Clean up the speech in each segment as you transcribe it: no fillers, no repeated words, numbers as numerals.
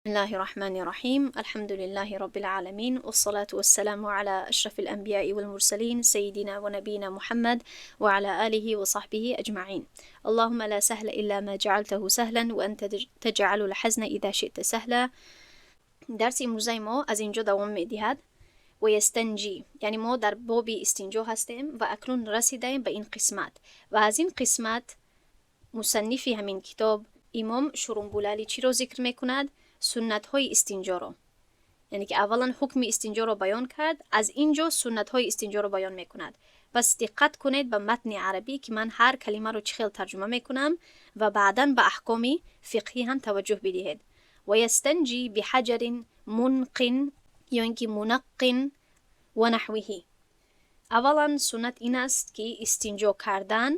الله الرحمن الرحيم، الحمد لله رب العالمين، والصلاة والسلام على أشرف الأنبياء والمرسلين، سيدنا ونبينا محمد وعلى آله وصحبه أجمعين. اللهم لا سهل إلا ما جعلته سهلا وأنت تجعل الحزن إذا شئت سهلا. درس امروزه ما از اینجا دوام میدهد. ويستنجي، یعنی ما در باب استنجا هستیم و اکنون رسیدیم به این قسمت و از این قسمت مصنف همین کتاب، امام شرنبلالی، چی را ذکر میکند؟ سنت های استنجا را. یعنی که اولا حکم استنجا را بیان کرد، از اینجا سنت های استنجا را بیان میکند. پس دقت کنید به متن عربی که من هر کلمه رو چه خیل ترجمه میکنم و بعدا به احکام فقهی هم توجه بدهید. ويستنجي بحجر منق یا اینکه منق و نحوه. اولا سنت این است که استنجا کردن،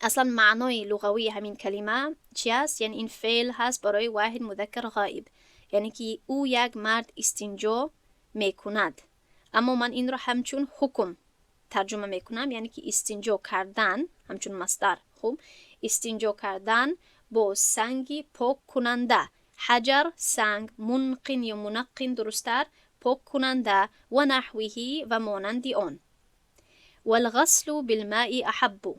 اصلا معنای لغوی همین کلمه چی است؟ یعنی این فعل هست برای واحد مذکر غایب، یعنی که او یک مرد استنجا میکند. اما من این را همچون حکم ترجمه میکنم، یعنی که استنجا کردن همچون مصدر. خوب، استنجا کردن با سنگی پاک کننده، حجر سنگ، منق یا منق درستتر، پاک کننده، و نحوه و مانند آن. والغسل بالماء احب.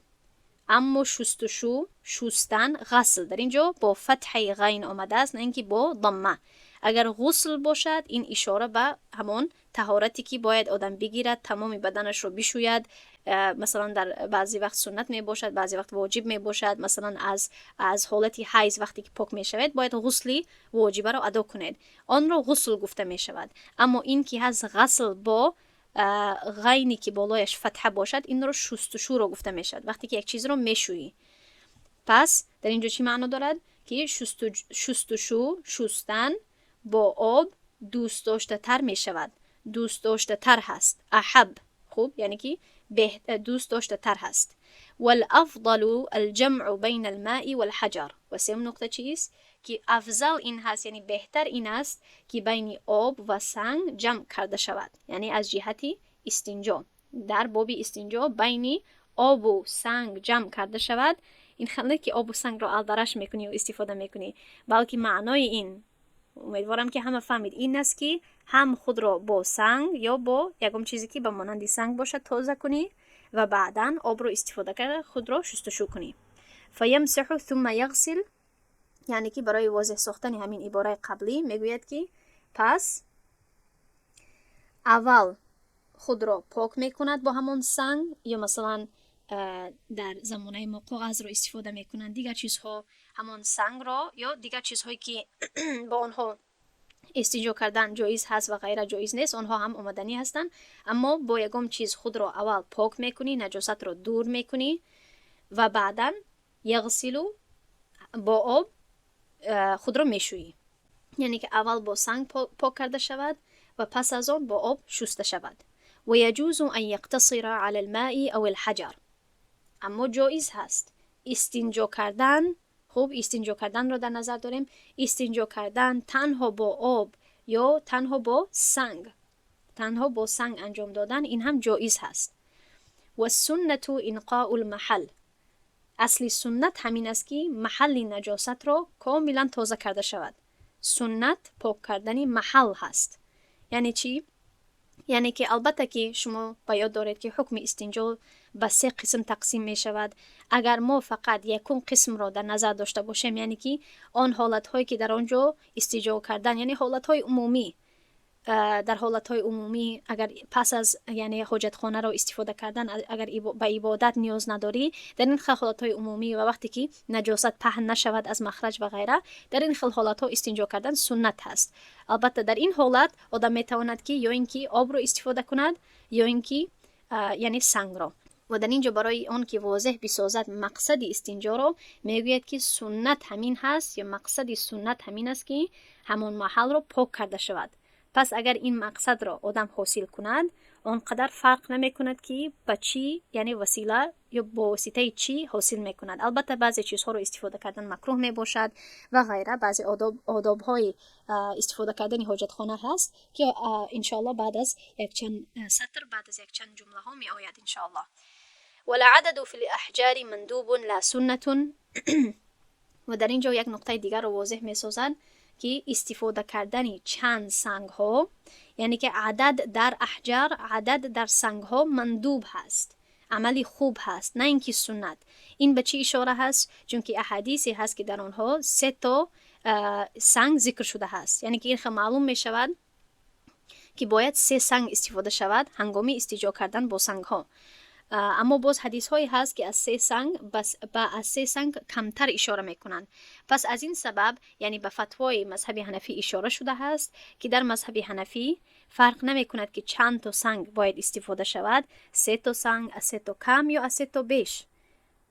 اما شستشو، شستن، غسل در اینجا با فتح غین آمده است، نه اینکه با ضمه. اگر غسل باشد، این اشاره به همان طهارتی که باید آدم بگیرد، تمام بدنش رو بشوید. مثلا در بعضی وقت سنت می باشد، بعضی وقت واجب می باشد. مثلا از حالت حیض وقتی که پاک می شود، باید غسلی واجبه را ادا کنید، آن را غسل گفته می شود. اما این که هست غسل با غینی که بالایش فتحه باشد، این رو شستشو رو گفته می شود، وقتی که یک چیز رو میشویی. پس در اینجا چی معنا دارد؟ که شستشو، شستن با آب دوست داشته تر می شود، دوست داشته تر هست، احب. خوب، یعنی که دوست داشته تر هست. والافضل الجمع بین الماء والحجر. و سوم نقطه چیست؟ که افضل این هست، یعنی بهتر این است که بین آب و سنگ جمع کرده شود. یعنی از جهتی استنجا، در باب استنجا بین آب و سنگ جمع کرده شود. این خیلی نه که آب و سنگ را الدرش میکنی و استفاده میکنی، بلکه معنای این، امیدوارم که همه فهمید، این است که هم خود را با سنگ یا با یکم چیزی که به مانند سنگ باشد تازه کنی و بعدا آب رو استفاده کرده خود را شستشو کنی. فيمسح ثم يغسل. یعنی که برای واضح ساختن همین عباره قبلی میگوید که پس اول خود را پاک میکند با همون سنگ یا مثلا در زمانه ما کاغذ رو استفاده میکنند، دیگر چیزها، همان سنگ را یا دیگر چیزهایی که با آنها استنجا کردن جایز هست و غیره جایز نیست، آنها هم آمدنی هستند. اما با یگام چیز خود را اول پاک میکنی، نجاست را دور میکنی و بعدا يغسل، با آب خود را میشویی. یعنی که اول با سنگ پاک کرده شود و پس از آن با آب شسته شود. ويجوز أن يقتصر على الماء أو الحجر. اما جایز هست استنجا کردن، خب، استنجا کردن را در نظر داریم، استنجا کردن تنها با آب یا تنها با سنگ، تنها با سنگ انجام دادن، این هم جایز هست. والسنة إنقاء المحل. اصلی سنت همین است که محل نجاست را کاملا تازه کرده شود. سنت پاک کردن محل هست. یعنی چی؟ یعنی که البته که شما باید دارید که حکم استنجا به سه قسم تقسیم می شود. اگر ما فقط یکم قسم را در نظر داشته باشیم، یعنی که آن حالت هایی که در آنجا استنجا کردن، یعنی حالت های عمومی، در حالت های عمومی اگر پس از یعنی حاجت خانه را استفاده کردن، اگر به عبادت نیاز نداری، در این خیل حالت های عمومی و وقتی که نجاست پهن نشود از مخرج و غیره، در این خیل حالت ها استنجا کردن سنت هست. البته در این حالت آدم میتواند که یا اینکه آب را استفاده کند یا اینکه یعنی سنگ را. و در اینجا برای آن که واضح بسازد مقصد استنجا را، میگوید که سنت همین هست یا مقصد سنت همین است که همان محل را پاک کرده شود. پس اگر این مقصد را آدم حاصل کند، آنقدر فرق نمی کند که با چی، یعنی وسیله یا با واسطه چی حاصل می کند. البته بعضی چیزها رو استفاده کردن مکروه می باشد و غیره. بعضی آداب های استفاده کردن حاجت خانه هست که انشاءالله بعد از یک چند سطر، بعد از یک چند جمله ها می آید انشاءالله. والعدد في الأحجار مندوب لا سنة. و در اینجا یک نقطه دیگر رو واضح می سازد. Ки истифода кардани чанд сангҳо, яъне ки адад дар аҳҷар, адад дар сангҳо мандуб ҳаст, амали хуб ҳаст, на ин ки суннат. Ин ба чӣ ишора ҳаст? Чунки аҳадисе ҳаст, ки дар онҳо се то санг зикр шуда ҳаст, яъне ки ин хел маълум мешавад, ки бояд се санг истифода шавад ҳангоми истиҷо кардан бо сангҳо. Аммо боз ҳадисҳое ҳаст, ки аз се санг ба аз се санг камтар ишора мекунанд. Пас аз ин сабаб, яъне ба фатвои мазҳаби ҳанафӣ ишора шуда ҳаст, ки дар мазҳаби ҳанафӣ фарқ намекунад, ки чанд то санг бояд истифода шавад: се то санг, аз се то кам ё аз се то беш.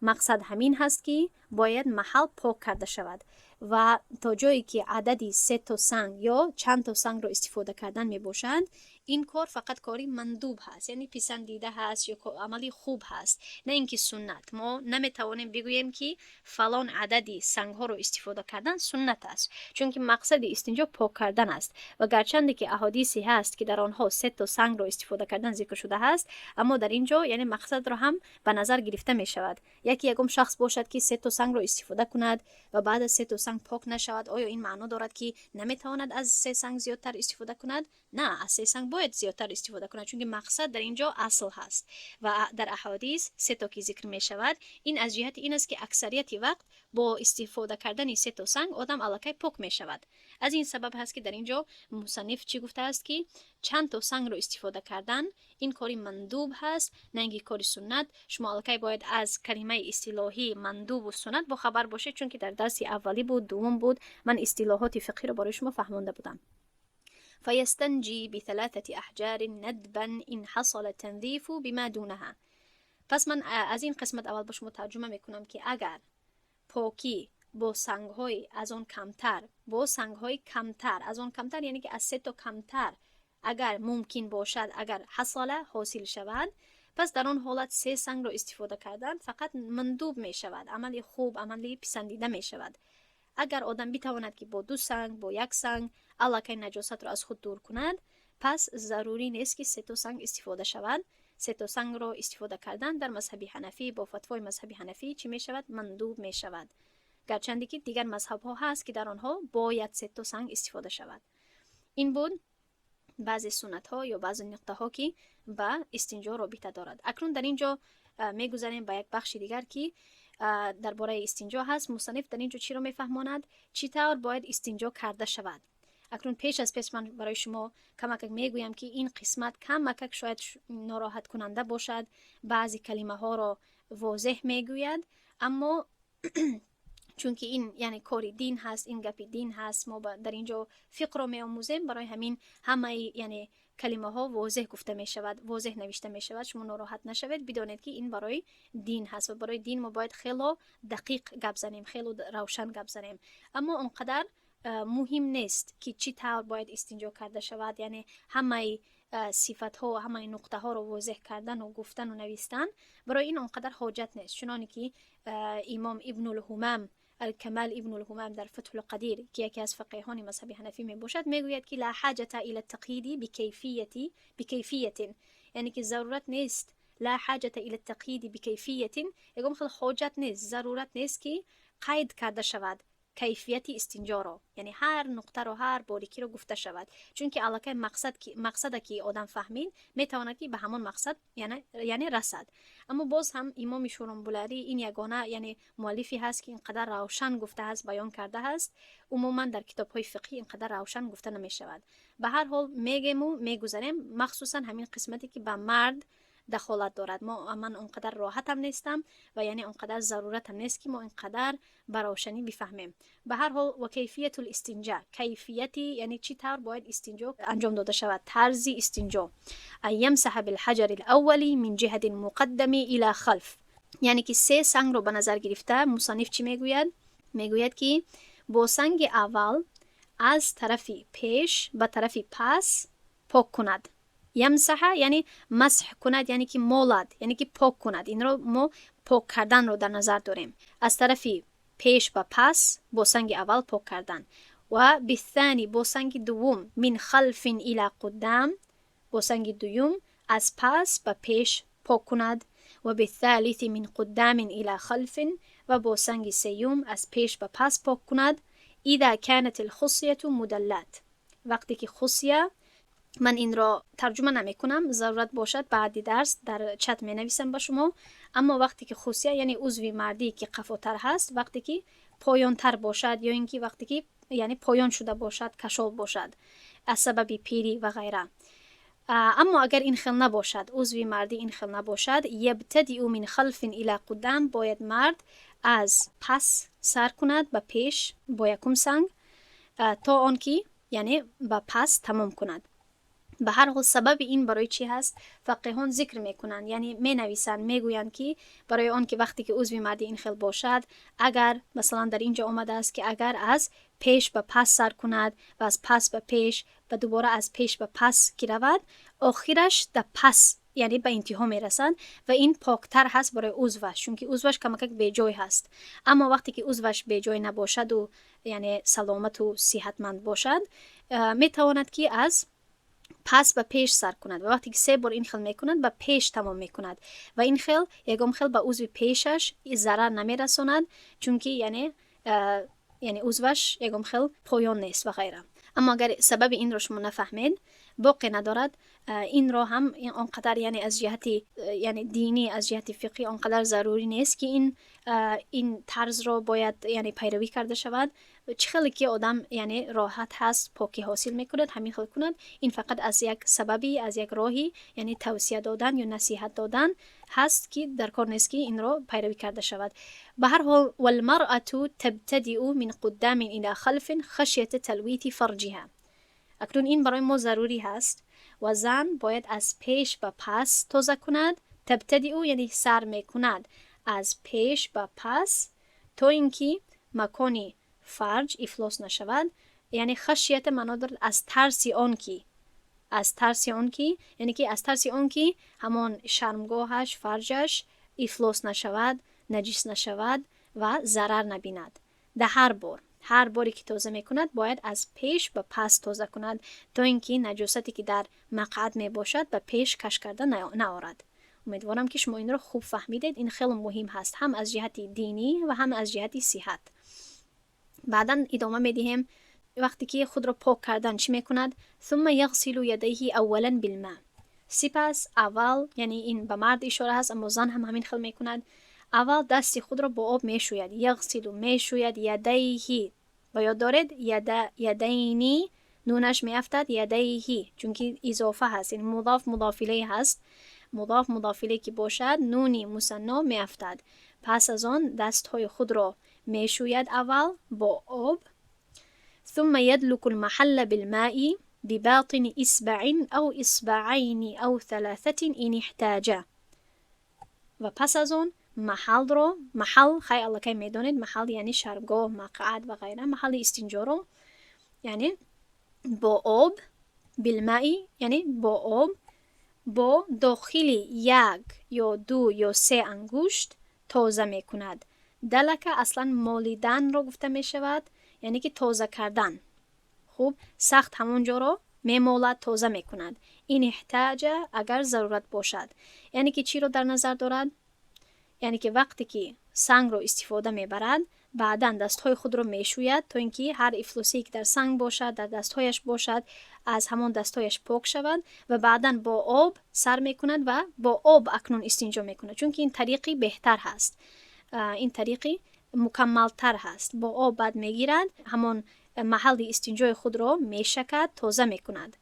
Мақсад ҳамин ҳаст, ки бояд маҳал пок карда шавад ва то ҷое ки адади се то санг ё чанд то сангро истифода кардан мебошад, ин кор фақат кори мандуб ҳаст, яъне писандида ҳаст ё амали хуб ҳаст, на ин ки суннат. Мо наметавонем бигӯем, ки фалон адади сангҳоро истифода кардан суннат аст, чунки мақсади истинҷо пок кардан аст. Ва гарчанде ки аҳодисе ҳаст, ки дар онҳо се то сангро истифода кардан зикр шуда ҳаст, аммо дар ин ҷо яъне мақсадро ҳам ба назар гирифта мешавад. Яке ягон шахс бошад, ки се то сангро истифода кунад ва баъд аз се то санг пок нашавад, оё ин маъно дорад, ки наметавонад аз се санг зиёдтар истифода кунад? На, аз се санг бояд зиёдтар истифода кунад, чунки мақсад дар ин ҷо асл ҳаст. Ва дар аҳодис се то ки зикр мешавад, ин аз ҷиҳати ин аст, ки аксарияти вақт бо истифода кардани се то санг одам аллакай пок мешавад. Аз ин сабаб ҳаст, ки дар ин ҷо мусанниф чӣ гуфтааст? Ки чанд то сангро истифода кардан ин кори мандуб ҳаст, на ин ки кори суннат. Шумо аллакай бояд аз калимаи истилоҳии мандубу суннат бохабар бошед, чунки дар дарси аввалӣ буд, дуввум буд, ман истилоҳоти фиқҳиро барои шумо фаҳмонда будам. فيستنجي بثلاثة أحجار ندبا إن حصل التنظيف بما دونها. پس من از این قسمت اول با شما ترجمه میکنم که اگر پاکی با سنگهای از آن کمتر، با سنگهای کمتر از آن کمتر، یعنی که از سه تا کمتر اگر ممکن باشد، اگر حصل حاصل شود، پس در آن حالت سه سنگ را استفاده کردن فقط مندوب می شود، عمل خوب، عمل پسندیده می شود. اگر آدم بتواند که با دو سنگ، با یک سنگ аллакай наҷосатро аз худ дур кунад, пас зарурӣ нест, ки се то санг истифода шавад. Се то сангро истифода кардан дар мазҳаби ҳанафӣ, бо фатвои мазҳаби ҳанафӣ чӣ мешавад? Мандуб мешавад, гарчанде ки дигар мазҳабҳо ҳаст, ки дар онҳо бояд се то санг истифода шавад. Ин буд баъзе суннатҳо ё баъзе нуқтаҳо, ки ба истинҷо робита дорад. Акнун дар ин ҷо мегузарем ба як бахши дигар, ки дар бораи истинҷо ҳаст. Мусанниф дар ин ҷо чиро мефаҳмонад? Чӣ тавр бояд истинҷо карда шавад? Акнун пеш аз пеш ман барои шумо камакак мегӯям, ки ин қисмат камакак шояд нороҳаткунанда бошад. Баъзе калимаҳоро возеҳ мегӯяд, аммо чунки ин яъне кори дин ҳаст, ин гапи дин ҳаст, мо дар ин ҷо фиқҳро меомӯзем, барои ҳамин ҳамаи яъне калимаҳо возеҳ гуфта мешавад, возеҳ навишта мешавад. Шумо нороҳат нашавед, бидонед, ки ин барои дин ҳаст ва барои дин мо бояд хело дақиқ гап занем, хело равшан гап занем. Аммо он қадар муҳим нест, ки чӣ тавр бояд истинҷо карда шавад, яъне ҳамаи сифатҳо, ҳамаи нуқтаҳоро возеҳ кардану гуфтану навистан барои ин он қадар ҳоҷат нест. Чуноне ки имом Ибнулҳумам, Алкамал Ибнулҳумам дар Фатҳулқадир, ки яке аз фақеҳони мазҳаби ҳанафӣ мебошад, мегӯяд, ки لا حاجة إلى التقييد بكيفية, яъне ки зарурат нест. لا حاجة إلى التقييد بكيفية, ягон хел ҳоҷат нест, зарурат нест, ки қайд карда шавад кайфияти истинҷоро, яъне ҳар нуқтаро, ҳар борикиро гуфта шавад, чунки аллакай мақсада ки одам фаҳмид, метавонад, ки ба ҳамон мақсад яъне расад. Аммо боз ҳам имоми Шӯронбуларӣ ин ягона яъне муаллифе ҳаст, ки ин қадар равшан гуфтааст, баён кардааст. Умуман дар китобҳои фиқҳӣ ин қадар равшан гуфта намешавад. Ба ҳар ҳол мегему мегузарем, махсусан ҳамин қисмате, ки ба мард дахолат дорад. Мо ман он қадар роҳатам нестам ва яъне он қадар заруратам нест, ки мо ин қадар ба равшанӣ бифаҳмем. Ба ҳар ҳол, وكيفية الاستنجاء, кайфияти яъне чӣ тавр бояд истинҷо анҷом дода шавад, тарзи истинҷо: أن يمسح بالحجر الأول من جهة المقدم إلى خلف. Яъне ки се сангро ба назар гирифта мусанниф чӣ мегӯяд? Мегӯяд, ки бо санги аввал аз тарафи пеш ба тарафи пас пок кунад. يمسح яъне масҳ кунад, яъне ки молад, яъне ки пок кунад. Инро мо пок карданро дар назар дорем, аз тарафи пеш ба пас бо санги аввал пок кардан. وبالثاني бо санги дуввум من خلف إلى قدام, бо санги дуюм аз пас ба пеш пок кунад. وبالثالث من قدام إلى خلف, ва бо санги сеюм аз пеш ба пас пок кунад. إذا كانت الخصية مدلاة. وقتی که خصیه، من این را ترجمه نمی کنم، ضرورت باشد بعدی درس در چت می نویسم با شما. اما وقتی که خصیه، یعنی عضوی مردی که قفاتر هست، وقتی که پایانتر باشد یا اینکه وقتی که یعنی پایان شده باشد، کشال باشد از سبب پیری و غیره. اما اگر این خل نباشد، عضوی مردی این خل نباشد، يبتدئ من خلف إلى قدام، باید مرد از پس سر کند به پیش با یکم سنگ تا آنکه یعنی به پس تمام کند. به هر حال، سبب این برای چی هست؟ فقیهان ذکر میکنند، یعنی می نویسند، میگویند که برای آن که وقتی که عضو مردی این خل باشد، اگر مثلا در اینجا آمده است که اگر از پیش به پس سر کند و از پس به پیش و دوباره از پیش به پس که رود، آخرش در پس یعنی به انتها میرسند و این پاکتر هست برای عضوش، چون که عضوش کمکک بیجای هست. اما وقتی که عضوش بیجای نباشد و یعنی سلامت و صحتمند باشد، میتواند که از پس به پیش سر کند و وقتی که سه بار این خل میکند، به پیش تمام میکند و این خل یگام خل به عضو پیشش ضرر نمیرساند، چون که یعنی عضوش یگام خل پایان نیست و غیره. اما اگر سبب این را شما نفهمید، باقی ندارد. این را هم آنقدر یعنی از جهت یعنی دینی، از جهت فقهی آنقدر ضروری نیست که این طرز را باید یعنی پیروی کرده شود. چه خیلی که آدم یعنی راحت هست، پاکی حاصل میکند، همین خیلی کند. این فقط از یک سببی، از یک راهی یعنی توصیه دادن یا نصیحت دادن هست که در کار نیست که این را پیروی کرده شود. به هر حال، والمرأة تبتدئ من قدام إلى خلف خشية تلويث فرجها. اکنون این برای ما ضروری هست و زن باید از پیش به پس تازه کند. تبتدئ یعنی سر میکند از پیش به پس تا اینکه مکانی فرج افلاس نشود. یعنی خشية معنا دارد از ترس آن که، از ترس آن که، یعنی که از ترس آن که همان شرمگاهش، فرجش افلاس نشود، نجس نشود و ضرر نبیند. در هر بار، هر باری که تازه میکند، باید از پیش به پس تازه کند تا اینکه نجاستی که در مقعد می باشد به پیش کش کرده نآورد. امیدوارم که شما این را خوب فهمیدید. این خیلی مهم هست، هم از جهت دینی و هم از جهت صحت. بعدا ادامه میدهیم. وقتی که خود را پاک کردن چی میکند؟ ثم يغسل يديه أولا بالماء. سپس اول، یعنی این به مرد اشاره هست اما زن هم همین خل میکند، اول دست خود را با آب میشوید. يغسل میشوید، يديه، با یاد دارید، يد، يدين، نونش میافتد، يديه، چون که اضافه هست، یعنی مضاف مضاف الیه هست. مضاف مضاف الیه که باشد، نونی مثنا میافتد. پس از آن دست های خود را میشوید اول با آب. ثم يدلك المحل بالماء بباطن إصبع أو إصبعين أو ثلاثة إن احتاج. و پس از آن محل رو، محل خی аллакай медонед، محل یعنی شرمگاه، مقعد و غیره، محل استنجا رو یعنی با آب، بالماء یعنی با آب، با داخل یک یا دو یا سه انگشت تازه میکند. دلك اصلا مالیدن را گفته می شود، یعنی که تازه کردن. خوب سخت همونجا رو میمالد، تازه میکند. إن احتاج اگر ضرورت باشد. یعنی که چی رو در نظر دارد؟ یعنی که وقتی که سنگ رو استفاده میبرد، بعدا دستهای خود رو میشوید تا اینکه هر افلاسی که در سنگ باشد، در دستهایش باشد، از همان دستهایش پاک شود و بعدا با آب سر میکند و با آب اکنون استنجا میکند، چون که این طریقی بهتر هست، این طریقی مکملتر هست. با آب بعد میگیرد، همان محل استنجای خود را میشکد، تازه میکند.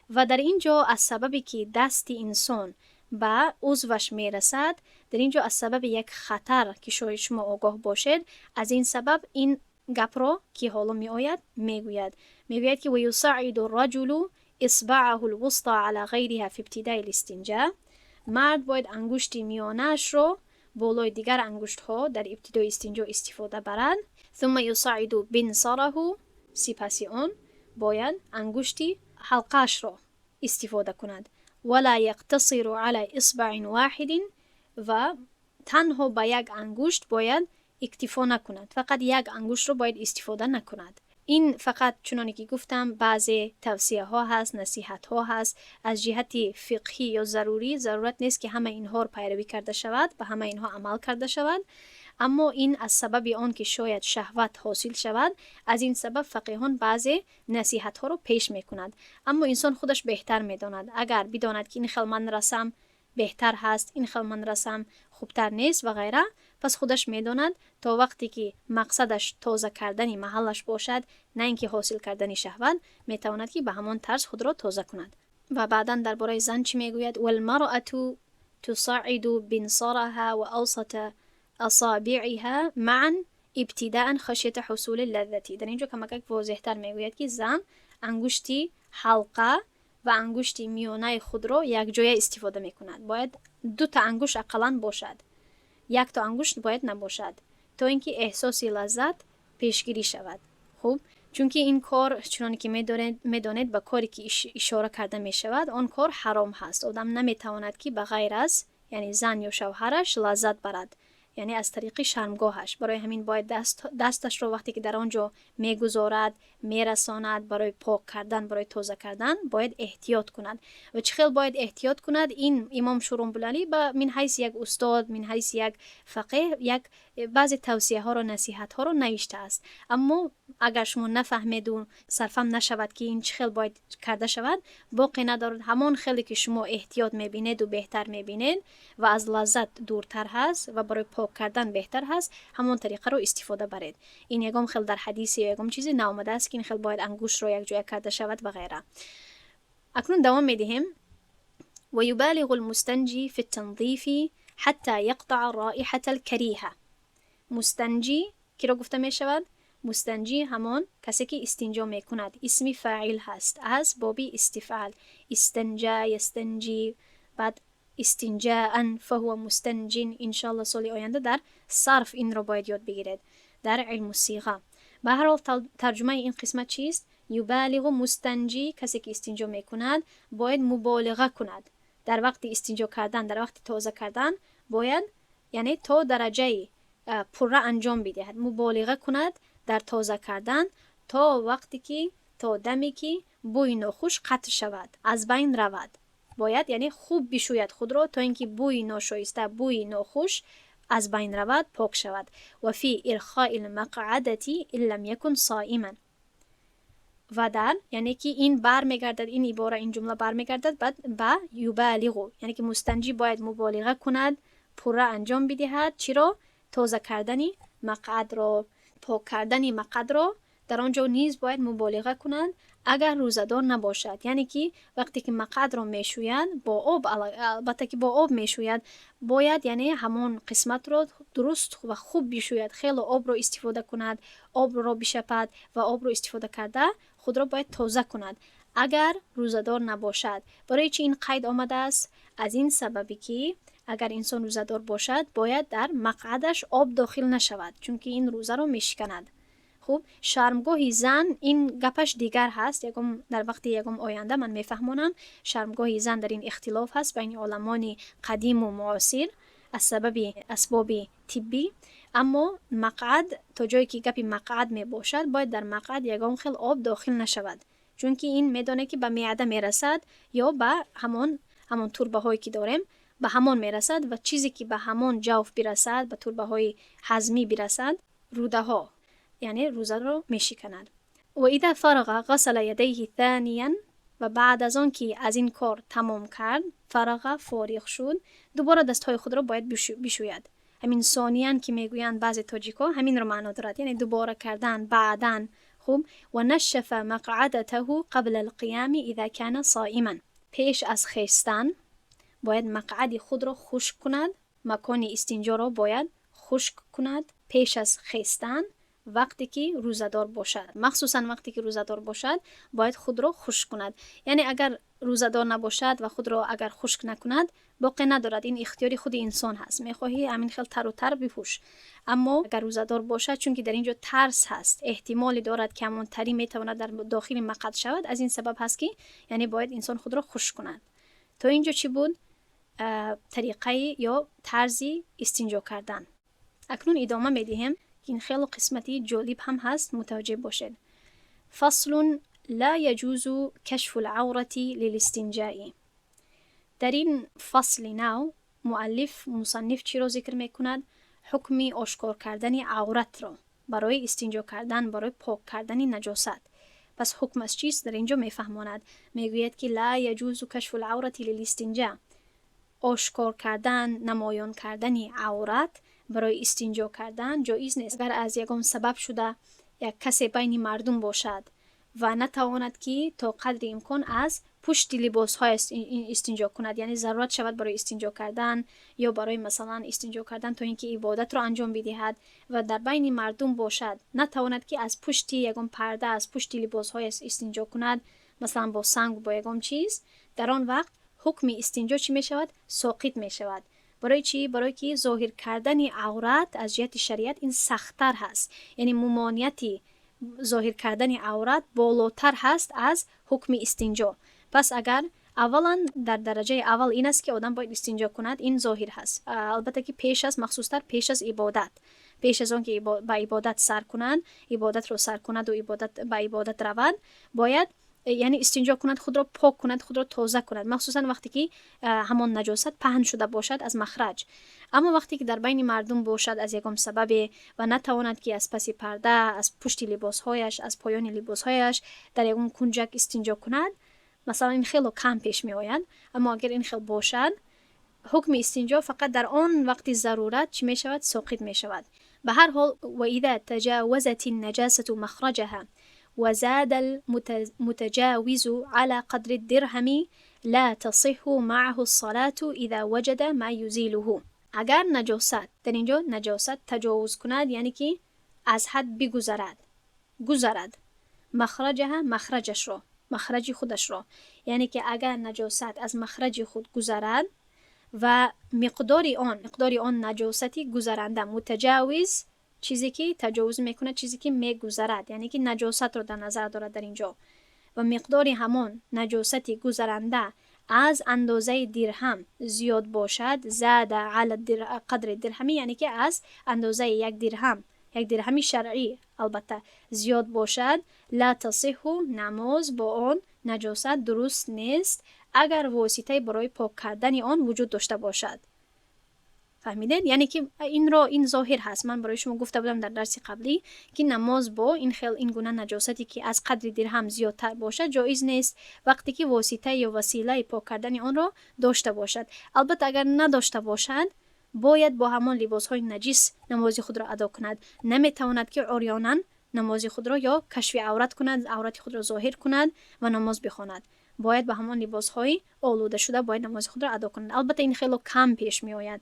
و در اینجا از سببی که دست انسان به عضوش میرسد، در اینجا از سبب یک خطر که شاید شما آگاه باشید، از این سبب این گپ را که حالا می آید میگوید. میگوید که ويصعد الرجل إصبعه الوسطى على غيرها في ابتداء الاستنجاء. مرد باید انگشت میانش رو بالای دیگر انگشت ها در ابتدای استنجا استفاده برد. ثم يصعد بنصره، سپس آن باید انگشتی حلقش را استفاده کند. ولا يقتصر على إصبع واحد، و تنها به یک انگشت باید اکتفا نکند، فقط یک انگشت رو باید استفاده نکند. این فقط چنانی که گفتم بعضی توصیه ها هست، نصیحت ها هست. از جهت فقهی یا ضروری، ضرورت نیست که همه اینها رو پیروی کرده شود، به همه اینها عمل کرده شود. اما Аммо ин аз сабаби он ки шояд шаҳват ҳосил шавад, аз ин сабаб фақиҳон баъзе насиҳатҳоро пеш мекунад. Аммо инсон худаш беҳтар медонад. Агар бидонад, ки ин хел ман расам беҳтар ҳаст, ин хел ман расам хубтар нест ва ғайра, пас худаш медонад, то вақте ки мақсадаш тоза кардани маҳаллаш бошад, на ин ки ҳосил кардани шаҳват, метавонад, ки ба ҳамон тарз худро тоза кунад. Ва баъдан дар бораи зан чӣ мегӯяд? والمرأة تصعد بنصرها وأوسط أصابعها معا ابتداء خشية حصول اللذة. Дар инҷо камакак возеҳтар мегӯяд, ки зан ангушти ҳалқа ва ангушти миёнаи худро якҷоя истифода мекунад. Бояд дута ангушт ақаллан бошад, якто ангушт бояд набошад, то ин ки эҳсоси лаззат пешгирӣ шавад. Хуб, чунки ин кор, чуноне ки медонед, ба коре ки ишора карда мешавад, он кор ҳаром ҳаст. Одам наметавонад, ки ба ғайр аз, яъне, зан ё шавҳараш лаззат барад, яъне аз тариқи шармгоҳаш. Барои ҳамин бояд дасташро, вақте ки дар он ҷо мегузорад, мерасонад, барои пок кардан, барои тоза кардан бояд эҳтиёт кунад. Ва чӣ хел бояд эҳтиёт кунад, ин имом Шурумбулалӣ ба мин ҳайси як устод, мин ҳайси як фақеҳ, як баъзе тавсияҳоро, насиҳатҳоро навиштааст. Аммо агар шумо нафаҳмеду сарфам нашавад, ки ин чӣ хел бояд карда шавад, боқе надорад. Ҳамон хеле ки шумо эҳтиёт мебинеду беҳтар мебинед ва аз лаззат дуртар ҳаст ва барои пок кардан беҳтар ҳаст, ҳамон тариқаро истифода баред. Ин ягон хел дар ҳадисе ё ягон чизе наомадааст, ки ин хел бояд ангуштро якҷоя карда шавад ва ғайра. Акнун давом медиҳем. ويبالغ المستنجي في التنظيف حتى يقطع الرائحة الكريهة. مستنجی киро гуфта мешавад? Мустанҷӣ ҳамон касе ки истинҷо мекунад, исми фаъил ҳаст аз боби истифъал: استنجى يستنجي, баъд استنجاء فهو مستنج. Иншоалло, соли оянда дар сарф инро бояд ёд бигиред, дар илму сиға. Ба ҳар ҳол, тарҷумаи ин қисмат чист? يبالغ المستنجي, касе ки истинҷо мекунад, бояд муболиға кунад дар вақти истинҷо кардан, дар вақти тоза кардан бояд, яъне, то дараҷаи пурра анҷом бидиҳад, муболиға кунад дар тоза кардан, то вақте ки, то даме ки бӯи нохуш қатъ шавад, аз байн равад. Бояд, яъне, хуб бишӯяд худро, то ин ки бӯи ношоиста, бӯи нохуш аз байн равад, пок шавад. وفي إرخاء المقعدة إن لم يكن صائما. Ва дар, яъне ки, ин бармегардад, ин ибора, ин ҷумла бармегардад ба يبالغ, яъне ки мустанҷӣ бояд муболиға кунад, пурра анҷом бидиҳад. Чиро? Тоза кардани мақъадро, пок кардани мақъадро. Дар он ҷо низ бояд муболиға кунад, агар рӯзадор набошад. Яъне ки вақте ки мақъадро мешӯяд бо об, албатта ки бо об мешӯяд, бояд, яъне, ҳамон қисматро дуруст ва хуб бишӯяд, хело обро истифода кунад, обро бишапад ва обро истифода карда худро бояд тоза кунад, агар рӯзадор набошад. Барои чӣ ин қайд омадааст? Аз ин сабабе ки агар инсон рӯзадор бошад, бояд дар мақъадаш об дохил нашавад, чунки ин рӯзаро мешиканад. Хуб, шармгоҳи зан, ин гапаш дигар ҳаст, ягон дар вақти ягон оянда ман мефаҳмонам. Шармгоҳи зан, дар ин ихтилоф ҳаст байни оламони қадиму муосир аз сабаби асбоби тиббӣ. Аммо мақъад, то ҷое ки гапи мақъад мебошад, бояд дар мақъад ягон хел об дохил нашавад, чунки ин медонед, ки ба меъда мерасад ё ба ҳамон турбаҳое ки дорем, ба ҳамон мерасад. Ва чизе ки ба ҳамон ҷавф бирасад, ба турбаҳои ҳазмӣ бирасад, рӯдаҳо, яъне, рӯзаро мешиканад. وإذا فرغ غسل يديه ثانيا. Ва баъд аз он ки аз ин кор тамом кард, فرغ, фориғ шуд, дубора дастҳои худро бояд бишӯяд. Ҳамин ثانيا ки мегӯянд баъзе тоҷикҳо, ҳаминро маъно дорад, яъне дубора кардан, баъдан. Хуб, ونشف مقعدته قبل القيام إذا كان صائما. Пеш аз хестан бояд мақъади худро хушк кунад, макони истинҷоро бояд хушк кунад пеш аз хестан, вақте ки рӯзадор бошад. Махсусан вақте ки рӯзадор бошад, бояд худро хушк кунад. Яъне агар рӯзадор набошад ва худро агар хушк накунад, боқе надорад, ин ихтиёри худи инсон ҳаст, мехоҳӣ, ҳамин хел тару тар бипӯш. Аммо агар рӯзадор бошад, чунки дар ин ҷо тарс ҳаст, эҳтимоле дорад, ки ҳамон тарӣ метавонад дар дохили мақъад шавад, аз ин сабаб ҳаст, ки, яъне, бояд инсон худро хушк кунад. То ин ҷо чӣ буд? Тариқаи ё тарзи истинҷо кардан. Акнун идома медиҳем, ки ин хело қисмати ҷолиб ҳам ҳаст, мутаваҷҷеҳ бошед. فصل لا يجوز كشف العورة للاستنجاء. Дар ин фасли нав муаллиф, мусанниф чиро зикр мекунад? Ҳукми ошкор кардани авратро барои истинҷо кардан, барои пок кардани наҷосат. Пас ҳукм аз чист, дар инҷо мефаҳмонад. Мегӯяд, ки لا يجوز كشف العورة للاستنجاء. Ошкор кардан, намоён кардани аврат барои истинҷо кардан ҷоиз нест. Агар аз ягон сабаб шуда як касе байни мардум бошад ва натавонад, ки то қадри имкон аз пушти либосҳояш истинҷо кунад, яъне зарурат шавад барои истинҷо кардан ё барои, масалан, истинҷо кардан то ин ки ибодатро анҷом бидиҳад ва дар байни мардум бошад, натавонад, ки аз пушти ягон парда, аз пушти либосҳояш истинҷо кунад, масалан, бо санг, бо ягон чиз, дар он вақт ҳукми истинҷо чӣ мешавад? Соқит мешавад. Барои чӣ? Барое ки зоҳир кардани аврат аз ҷиҳати шариат ин сахттар ҳаст, яъне мумонияти зоҳир кардани аврат болотар ҳаст аз ҳукми истинҷо. Пас агар аввалан дар дараҷаи аввал ин аст, ки одам бояд истинҷо кунад, ин зоҳир ҳаст, албатта, ки пеш аз, махсустар пеш аз ибодат, пеш аз он ки ба ибодат сар кунад, ибодатро сар кунаду ибодат ба ибодат равад, бояд, яъне, истинҷо кунад, худро пок кунад, худро тоза кунад, махсусан вақте ки ҳамон наҷосат паҳн шуда бошад аз махраҷ. Аммо вақте ки дар байни мардум бошад, аз ягон сабабе ва натавонад, ки аз паси парда, аз пушти либосҳояш, аз поёни либосҳояш дар ягон кунҷак истинҷо кунад, масалан, ин хело кам пеш меояд, аммо агар ин хел бошад, ҳукми истинҷо фақат дар он вақти зарурат чӣ мешавад? Соқит мешавад. Ба ҳар ҳол, وإذا تجاوزت النجاسة مخرجها وزاد المتجاوز على قدر الدرهم لا تصح معه الصلاة إذا وجد ما يزيله. Агар наҷосат, дар инҷо наҷосат таҷовуз кунад, яъне ки аз ҳад бигузарад, гузарад, مخرجها, махраҷашро, махраҷи худашро, яъне ки агар наҷосат аз махраҷи худ гузарад ва миқдори он наҷосати гузаранда, متجاوز, чизе ки таҷовуз мекунад, чизе ки мегузарад, яъне ки наҷосатро дар назар дорад дар инҷо, ва миқдори ҳамон наҷосати гузаранда аз андозаи дирҳам зиёд бошад, زاد على قدر الدرهم, яъне ки аз андозаи як дирҳам, як дирҳами шаръӣ, албатта, зиёд бошад, لا تصح, намоз бо он наҷосат дуруст нест, агар воситаи барои пок кардани он вуҷуд дошта бошад. Фаҳмидед? Яъне ки инро, ин зоҳир ҳаст. Ман барои шумо гуфта будам дар дарси қаблӣ, ки намоз бо ин хел, ин гуна наҷосате, ки аз қадри дирҳам зиёдтар бошад, ҷоиз нест, вақте ки восита ё василаи пок кардани онро дошта бошад. Албатта, агар надошта бошад, бояд бо ҳамон либосҳои наҷис намози худро адо кунад. Наметавонад, ки урёнан намози худро ё кашфи аврат кунад, аврати худро зоҳир кунад ва намоз бихонад. Бояд ба ҳамон либосҳои олуда шуда бояд намози худро адо кунад. Албатта, ин хело кам пеш меояд.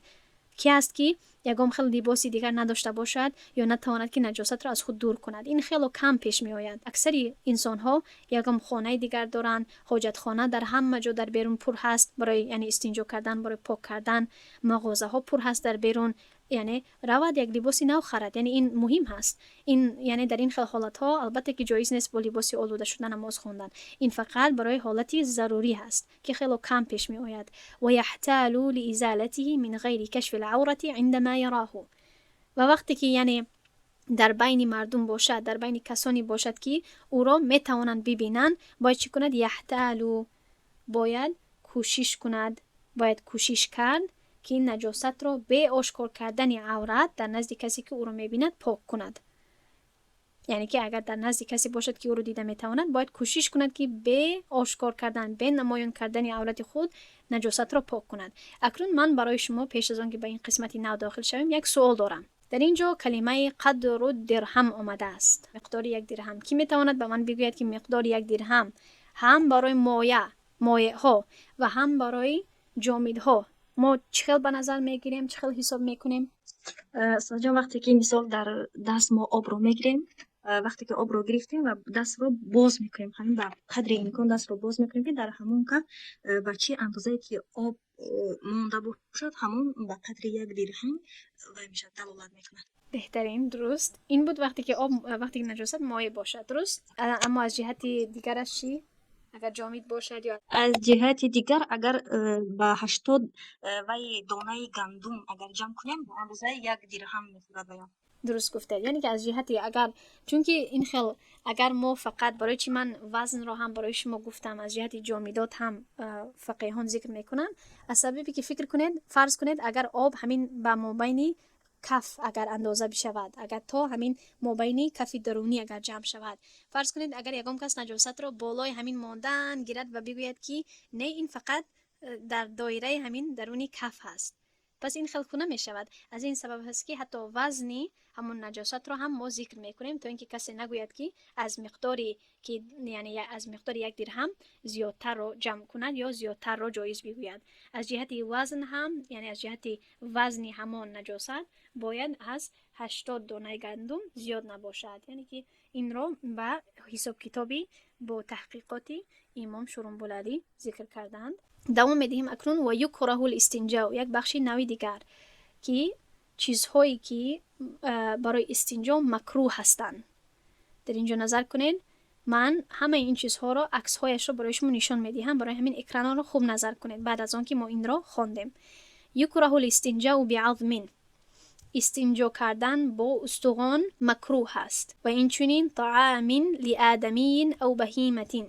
Ки аст, ки ягон хел либоси дигар надошта бошад ё натавонад, ки наҷосатро аз худ дур кунад? Ин хело кам пеш меояд. Аксари инсонҳо ягон хонаи дигар доранд, ҳоҷатхона дар ҳама ҷо дар берун пур ҳаст барои, яъне, истинҷо кардан, барои пок кардан. Мағозаҳо пур ҳаст дар берун, яъне равад, як либоси нав харад. Яъне ин муҳим ҳаст. Ин, яъне, дар ин хел ҳолатҳо, албатта, ки ҷоиз нест бо либоси олуда шуда намоз хондан. Ин фақат барои ҳолати зарурӣ ҳаст, ки хело кам пеш меояд. ويحتال لإزالته من غير كشف العورة عندما يراه. Ва вақте ки, яъне, дар байни мардум бошад, дар байни касоне бошад, ки ӯро метавонанд бибинанд, бояд чӣ кунад? يحتال, бояд кӯшиш кунад, бояд кӯшиш кард, ки ин наҷосатро бе ошкор кардани аврат дар назди касе, ки ӯро мебинад, пок кунад. Яъне ки агар дар назди касе бошад, ки ӯро дида метавонад, бояд кӯшиш кунад, ки бе ошкор кардан, бе намоён кардани аврати худ наҷосатро пок кунад. Акнун ман барои шумо, пеш аз он ки ба ин қисмати нав дохил шавем, як суол дорам. Дар ин ҷо калимаи قدر الدرهم омадааст, миқдори як дирҳам. Кӣ метавонад ба ман бигӯяд, ки миқдори як дирҳам ҳам барои моя, моеъҳо ва ҳам барои ҷомидҳо мо чӣ хел ба назар мегирем, чӣ хел ҳисоб мекунем? Устодҷон, вақте ки, мисол, дар даст мо обро мегирем, вақте ки обро гирифтем ва дастро боз мекунем, ҳамин ба қадри имкон дастро боз мекунем, ки дар ҳамон каф ба чӣ андозае ки об монда бошад, ҳамон ба қадри як дирҳам вай мешавад, далолат мекунад. Беҳтарин, дуруст. Ин буд вақте ки об, вақте ки наҷосат моеъ бошад, дуруст. Аммо аз ҷиҳати дигараш чӣ, агар ҷомид бошад ё Аз ҷиҳати дигар, агар ба 80 вай донаи гандум агар ҷамъ кунем, ба андозаи як дирҳам мехӯрад ваям. Дуруст гуфтед. Яъне ки аз ҷиҳати агар, чунки ин хел агар мо фақат, барои чӣ ман вазнро ҳам барои шумо гуфтам, аз ҷиҳати ҷомидот ҳам фақеҳон зикр мекунанд, аз сабабе ки фикр кунед, фарз кунед, агар об ҳамин ба мобайни Каф агар андоза бишавад, агар то ҳамин мобайни кафи дарунӣ агар ҷамъ шавад, фарз кунед, агар ягон кас наҷосатро болои ҳамин мондан гирад ва бигӯяд, ки не, ин фақат дар доираи ҳамин даруни каф ҳаст, пас ин хел куна мешавад. Аз ин сабаб ҳаст, ки ҳатто вазни ҳамон наҷосатро ҳам мо зикр мекунем, то ин ки касе нагӯяд, ки аз миқдори ки, яъне аз миқдори як дирҳам зиёдтарро ҷамъ кунад ё зиёдтарро ҷоиз бигӯяд. Аз ҷиҳати вазн ҳам, яъне аз ҷиҳати вазни ҳамон наҷосат бояд аз 80 донаи гандум зиёд набошад. Яъне ки инро ба ҳисобкитоби бо таҳқиқоти имом Шурумбулалӣ зикр карданд. Давом медиҳем акнун. Ва юкраҳу листинҷау, як бахши нави дигар, ки чизҳое ки барои истинҷо макрӯҳ ҳастанд. Дар ин ҷо назар кунед, ман ҳамаи ин чизҳоро аксҳояшро барои шумо нишон медиҳам. Барои ҳамин экранро хуб назар кунед баъд аз он ки мо инро хондем. Юкраҳу листинҷау биазмин, истинҷо кардан бо устухон макрӯҳ ҳаст. Ва инчунин таамин лиадамиин ав баҳиматин,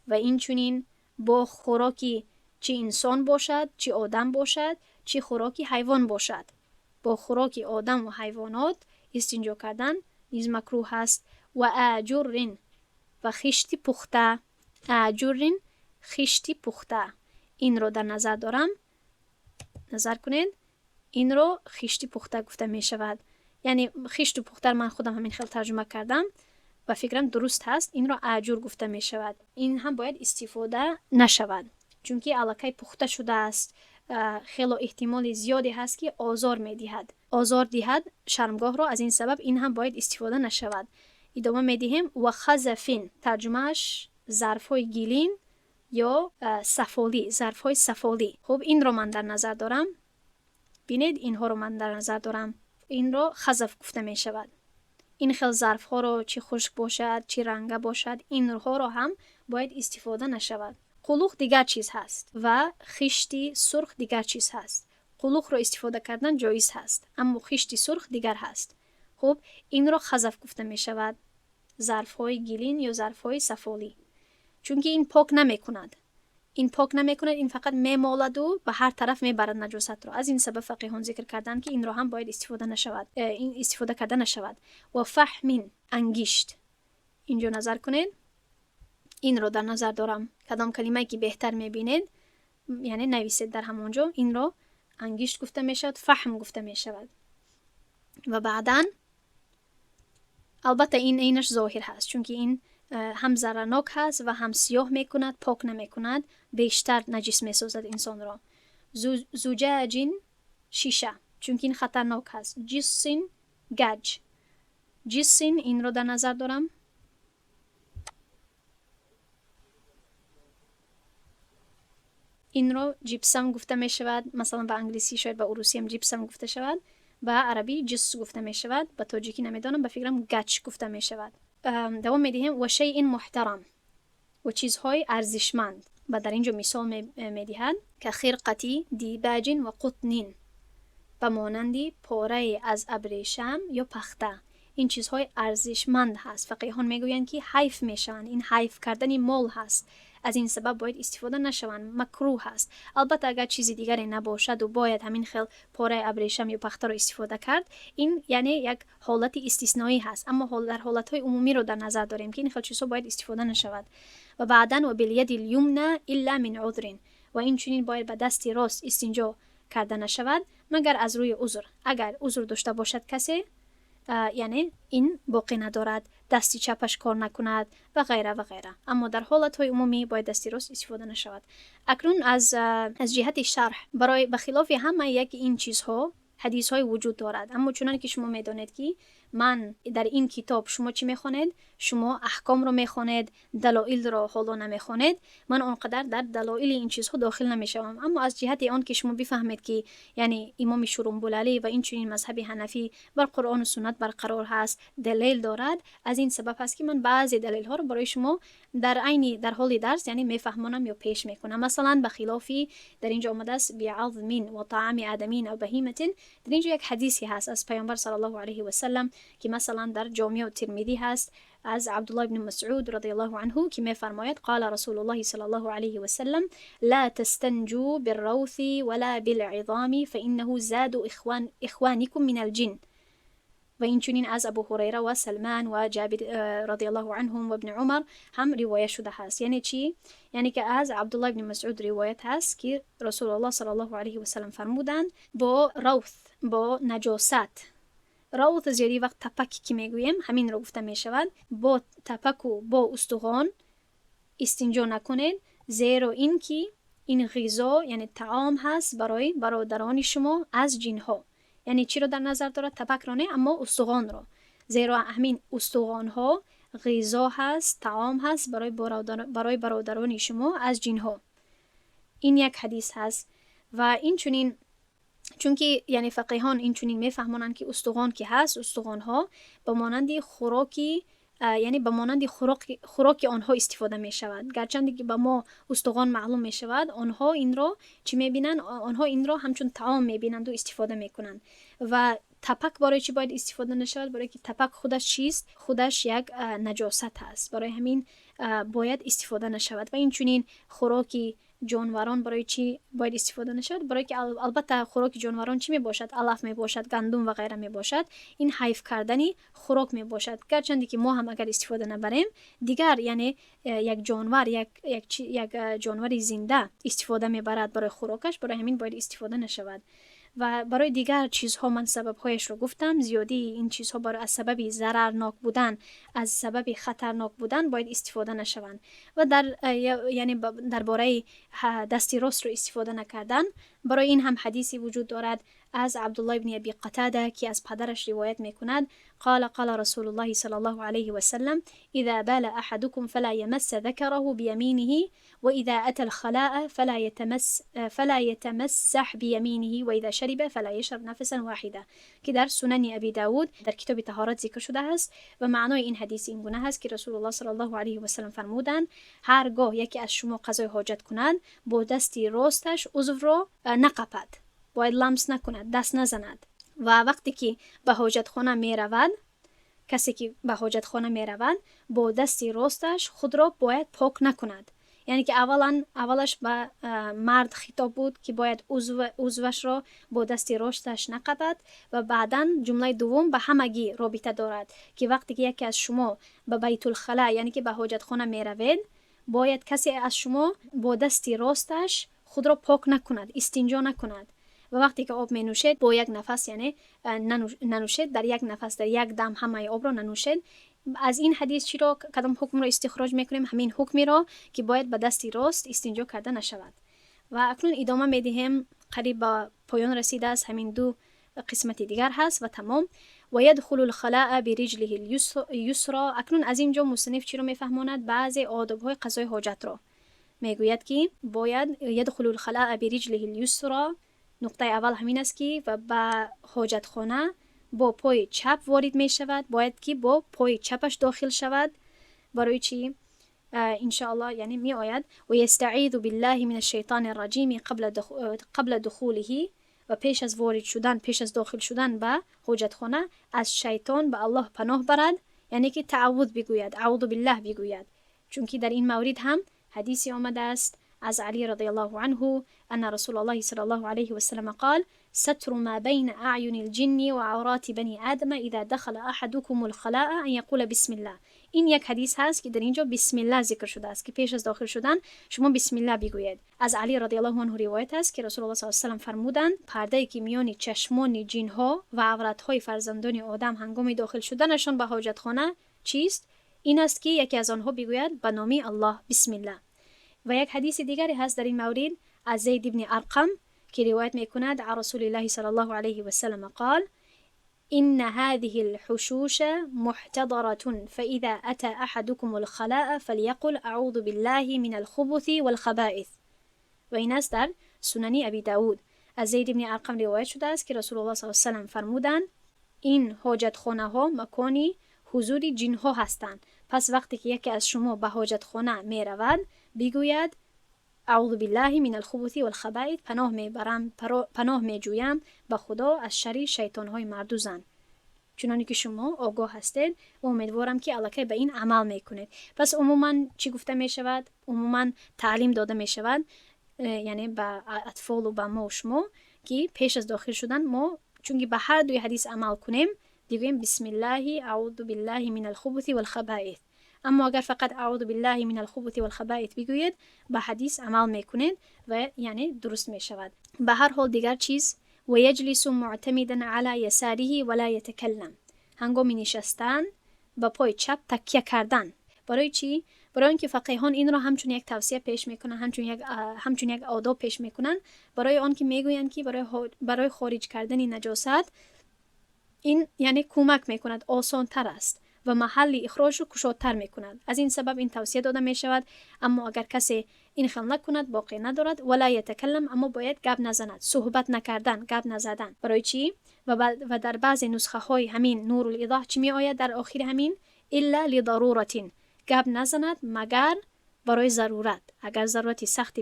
ва инчунин бо хӯроки чӣ инсон бошад, чӣ одам бошад, чӣ хӯроки ҳайвон бошад, бо хӯроки одаму ҳайвонот истинҷо кардан низ макрӯҳ ҳаст. Ва аҷуррин, ва хишти пухта. Аҷуррин, хишти пухта, инро дар назар дорам. Назар кунед, инро хишти пухта гуфта мешавад, яъне хишту пухтар ман худам ҳамин хел тарҷума кардам, ба фикрам дуруст ҳаст. Инро аҷур гуфта мешавад. Ин ҳам бояд истифода нашавад, чунки аллакай пухта шудааст. Хело эҳтимоли зиёде ҳаст, ки озор медиҳад, озор диҳад шармгоҳро. Аз ин сабаб ин ҳам бояд истифода нашавад. Идома медиҳем. Ва хазафин, тарҷумааш зарфҳои гилин ё сафолӣ, зарфҳои сафолӣ. Хуб, инро ман дар назар дорам. Бинед, инҳоро ман дар назар дорам. Инро хазаф гуфта мешавад. Ин хел зарфҳоро, чӣ хушк бошад, чӣ ранга бошад, инҳоро ҳам бояд истифода нашавад. Қулух дигар чиз ҳаст ва хишти сурх дигар чиз ҳаст. Қулухро истифода кардан ҷоиз ҳаст, аммо хишти сурх дигар ҳаст. Хуб, инро хазаф гуфта мешавад, зарфҳои гилин ё зарфҳои сафолӣ, чунки ин пок намекунад, ин пок намекунад, ин фақат мемоладу ба ҳар тараф мебарад наҷосатро. Аз ин сабаб фақиҳон зикр карданд, ки инро ҳам бояд истифода нашавад, ин истифода карда нашавад. Ва фаҳмин, ангишт. Инҷо назар кунед, инро дар назар дорам. Кадом калимае ки беҳтар мебинед, яъне нависед дар ҳамон ҷо. Инро ангишт гуфта мешавад, фаҳм гуфта мешавад. Ва баъдан албатта ин инаш зоҳир ҳаст, чунки ин ҳам зарарнок ҳаст ва ҳам сиёҳ мекунад, пок намекунад, бештар наҷис месозад инсонро. Зуҷаҷин, шиша, чунки ин хатарнок ҳаст. Ҷиссин, гаҷ. Ҷиссин, инро дар назар дорам. Инро gypsum гуфта мешавад. Масалан, ба англисӣ, шояд ба урусиам gypsum гуфта шавад, ба арабӣ ҷисс гуфта мешавад, ба тоҷикӣ намедонам, ба фикрам гач гуфта мешавад. Давом медиҳем. Ва шайин муҳтарам, ва чизҳои арзишманд. Ва дар ин ҷо мисол медиҳад: кахирқати дибаҷин ва қутнин, ба монанди порае аз абрешам ё пахта. Ин чизҳои арзишманд ҳаст. Фақиҳон мегӯянд, ки ҳайф мешаванд, ин ҳайф кардани мол ҳаст, аз ин сабаб бояд истифода нашаванд, макрӯҳ ҳаст. Албатта, агар чизи дигаре набошаду бояд ҳамин хел пораи абрешам ё пахтаро истифода кард, ин яъне як ҳолати истисноӣ ҳаст. Аммо дар ҳолатҳои умумиро дар назар дорем, ки ин хел чизҳо бояд истифода нашавад. Ва баъдан ва биляди люмна илла мин узрин, ва инчунин бояд ба дасти рост истинҷо карда нашавад, магар аз рӯи узр. Агар узр дошта бошад касе, яъне ин боқӣ надорад, дасти чапаш кор накунад ва ғайра ва ғайра. Аммо дар ҳолатҳои умумӣ бояд дасти рост истифода нашавад. Акнун аз ҷиҳати шарҳ, барои ба хилофи ҳамаи яки ин чизҳо ҳадисҳое вуҷуд дорад. Аммо чуноне ки шумо медонед, ки ман дар ин китоб, шумо чӣ мехонед? Шумо аҳкомро мехонед, далоилро ҳоло намехонед. Ман он қадар дар далоили ин чизҳо дохил намешавам, аммо аз ҷиҳати он ки шумо бифаҳмед, ки яъне имоми Шурумбулалӣ ва инчунин мазҳаби ҳанафӣ бар Қуръону суннат барқарор ҳаст, далел дорад. Аз ин сабаб ҳаст, ки ман баъзе далелҳоро барои шумо дар айни дар ҳоли дарс, яъне мефаҳмонам ё пеш мекунам. Масалан, ба хилофи дар ин ҷо омадааст биазмин ва таами адамин ав баҳиматин, дар ин ҷо як ҳадисе ҳаст аз Паёмбар саллаллоҳу алайҳи васалам. که مثلا در جامع ترمذی هست از عبدالله بن مسعود رضی الله عنه که میفرماید قال رسول الله صلی الله علیه و سلم لا تستنجوا بالروث ولا بالعظام فإنه زاد إخوانكم من الجن. و اینچنین از ابو هریره و سلمان و جابر رضی الله عنهم و ابن عمر هم روایت شده هست. یعنی چی؟ یعنی که از عبدالله بن مسعود روایت هست که رسول الله صلی الله علیه و سلم فرمودند با روث، با نجاست، روث زیادی وقت تپک که میگوییم همین رو گفته میشود، با تپک و با استخوان استنجا نکنید، زیرا اینکه این غذا یعنی طعام هست برای برادران شما از جنها. یعنی چی رو در نظر دارد؟ تپک را نه، اما استخوان را، زیرا همین استخوان ها غذا هست، طعام هست برای برادران شما از جنها. این یک حدیث هست. و این چنین چونکه یعنی فقیهان این چنین میفهمانند که استخوان که هست، استخوان ها به مانند خوراکی، یعنی به مانند خوراک آنها استفاده می شود. گرچند که به ما استخوان معلوم می شود، آنها این را چی می بینند؟ آنها این را همچون طعام می بینند و استفاده می کنند. و تپک برای چی باید استفاده نشود؟ برای که تپک خودش چیست؟ خودش یک نجاست هست، برای همین باید استفاده نشود. و این چنین خوراکی جانوران برای چی باید استفاده نشود؟ برای که البته خوراک جانوران چی می باشد؟ علف می باشد، گندم و غیره می باشد. این حیف کردنی خوراک می باشد. گرچند که ما هم اگر استفاده نبریم، دیگر یعنی یک جانور، یک جانور زنده استفاده می برد برای خوراکش، برای همین باید استفاده نشود. و برای دیگر چیزها من سببهایش رو گفتم. زیادی این چیزها برای از سبب ضررناک بودن، از سبب خطرناک بودن باید استفاده نشوند. و در یعنی درباره دستی راست رو استفاده نکردن، برای این هم حدیثی وجود دارد از عبدالله بن ابی قتاده که از پدرش روایت میکند قال قال رسول الله صلی الله علیه و سلم اذا بال احدكم فلا يمس ذكره بيمينه واذا اتى الخلاء فلا يتمسح بيمينه واذا شرب فلا يشرب نفسا واحدا، که در سنن ابی داود در کتاب طهارت ذکر شده است. و معنای این حدیث این گونه است که رسول الله صلی الله علیه و سلم فرمودند هرگاه یکی از شما قضای حاجت کند با دست راستش عضو را نقپد، باید لمس نکند، دست نزند. و وقتی که به حاجت خانه می رود، کسی که به حاجت خانه می رود با دست راستش خود را باید پاک نکند. یعنی که اولش به مرد خطاب بود که باید عضوش را با دست راستش نقبد، و بعدا جمله دوم به همگی رابطه دارد که وقتی که یکی از شما به بیت الخلا یعنی که به حاجت خانه می روید، باید کسی از شما با دست راستش خود را پاک نکند، استنجا نکند. و وقتی که آب می نوشید با یک نفس، یعنی ننوشید، در یک نفس، در یک دم همه آب را ننوشید. از این حدیث چی را، کدام حکم را استخراج میکنیم؟ همین حکمی را که باید به دست راست استنجا کرده نشود. و اکنون ادامه میدهیم، قریب به پایان رسیده است، همین دو قسمت دیگر هست و تمام. و یدخل الخلاء برجله اليسرى. اکنون از اینجا مصنف چی را میفهماند؟ بعضی آداب های قضای حاجت را میگوید که باید یدخل الخلاء برجله اليسرى. نقطه اول همین است که و به حاجت خانه با پای چپ وارد می شود، باید که با پای چپش داخل شود. برای چی؟ انشاءالله یعنی می آید و یستعیذ بالله من الشیطان الرجیم قبل دخوله، و پیش از وارد شدن، پیش از داخل شدن به حاجت خانه از شیطان به الله پناه برد، یعنی که تعوذ بگوید، اعوذ بالله بگوید. چون که در این مورد هم حدیثی آمده است از علی رضی الله عنه أن رسول الله صلى الله عليه وسلم قال ستر ما بين أعين الجن وعورات بني آدم إذا دخل أحدكم الخلاء أن يقول بسم الله. این یک حدیث هست که در اینجا بسم الله ذکر شده است که پیش از داخل شدن شما بسم الله بگویید. از علی رضی الله عنه روایت است که رسول الله صلی الله علیه و سلم فرمودند پرده که میان چشمان جن ها و عورت های فرزندان آدم هنگام داخل شدنشان به حاجت خانه چیست؟ این است که یکی از آنها بگوید به نام الله بسم الله. و یک حدیث دیگری هست در این مورد از زید بن ارقم که روایت میکند عن رسول الله صلی الله علیه و سلم قال إن هذه الحشوش محتضرة فإذا أتى أحدكم الخلاء فليقل أعوذ بالله من الخبث والخبائث. و این است در سنن ابی داود. از زید بن ارقم روایت شده است که رسول الله صلی الله علیه و سلم فرمودند این حاجت خانه ها مکانی حضور جن ها هستند، پس وقتی که یکی از شما به حاجت خانه می رود بگوید اعوذ بالله من الخبث والخبائث، پناه می برم، پناه می جویم به خدا از شر شیطان های مرد و زن. Чуноне ки шумо огоҳ ҳастед ва умедворам, ки аллакай ба ин амал мекунед. Пас умуман чӣ гуфта мешавад? Умуман таълим дода мешавад, яъне ба атфолу ба мо шумо, ки пеш аз дохил шудан мо, чунки ба ҳар дуи ҳадис амал кунем, дигӯем: "Бисмиллаҳи, аъуду биллаҳи минал хубути валхабаит". Аммо агар фақат "Аъуду биллаҳи минал хубути валхабаит" бигӯед, ба ҳадис амал мекунед ва яъне дуруст мешавад. Ба ҳар ҳол, дигар чиз: ويجلس معتمدا على يساره ولا يتكلم. Ҳангоми нишастан ба пои чап такя кардан. Барои чӣ? Барои он ки фақеҳон инро ҳамчун як тавсия пеш мекунанд, ҳамчун як одоб пеш мекунанд, барои он ки мегӯянд, ки барои хориҷ кардани наҷосат ин яъне кӯмак мекунад, осонтар аст ва маҳалли ихроҷро кушодтар мекунад. Аз ин сабаб ин тавсия дода мешавад. Аммо агар касе ин хел накунад, боқӣ надорад. ولا يتكلم, аммо бояд гап назанад, суҳбат накардан, гап назадан. Барои чӣ? Ва дар баъзе нусхаҳои ҳамин Нурул Изоҳ чӣ меояд дар охири ҳамин? إلا لضرورة, гап назанад, магар барои зарурат. Агар зарурати сахти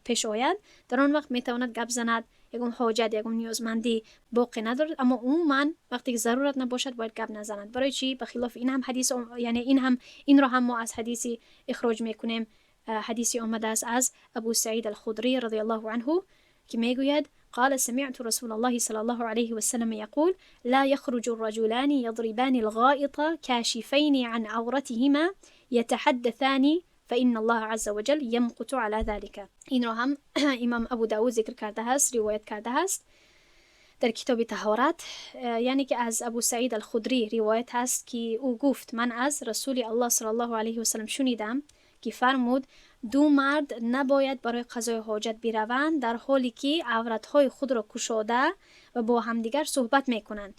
пеш ояд, дар он вақт метавонад гап занад, ягон ҳоҷат, ягон ниёзмандӣ боқӣ надорад. Аммо умуман вақте ки зарурат набошад, бояд гап назанад. Барои чӣ? Ба хилофи ин ҳам ҳадис, яъне ин ҳам, инро ҳам мо аз ҳадиси ихроҷ мекунем. Ҳадисе омадааст аз Абу Саид Алхудрӣ رضي الله عنه, ки мегӯяд: قال: سمعت رسول الله صلى الله عليه وسلم يقول: لا يخرج الرجلان يضربان الغائط كاشفين عن عورتهما يتحدثان، فإن الله عز وجل يمقت على ذلك. اینро ҳам имом Абу Давуд зикр кардааст, ривоят кардааст дар китоби таҳорат. Яъне ки аз Абу Саид Алхудрӣ ривоят ҳаст, ки ӯ гуфт: "Ман аз Расули Аллоҳ صلى الله عليه وسلم шунидам, ки фармуд: ду мард набояд барои қазои ҳоҷат бираванд, дар ҳоле ки авратҳои худро кушода ва бо ҳамдигар суҳбат мекунанд,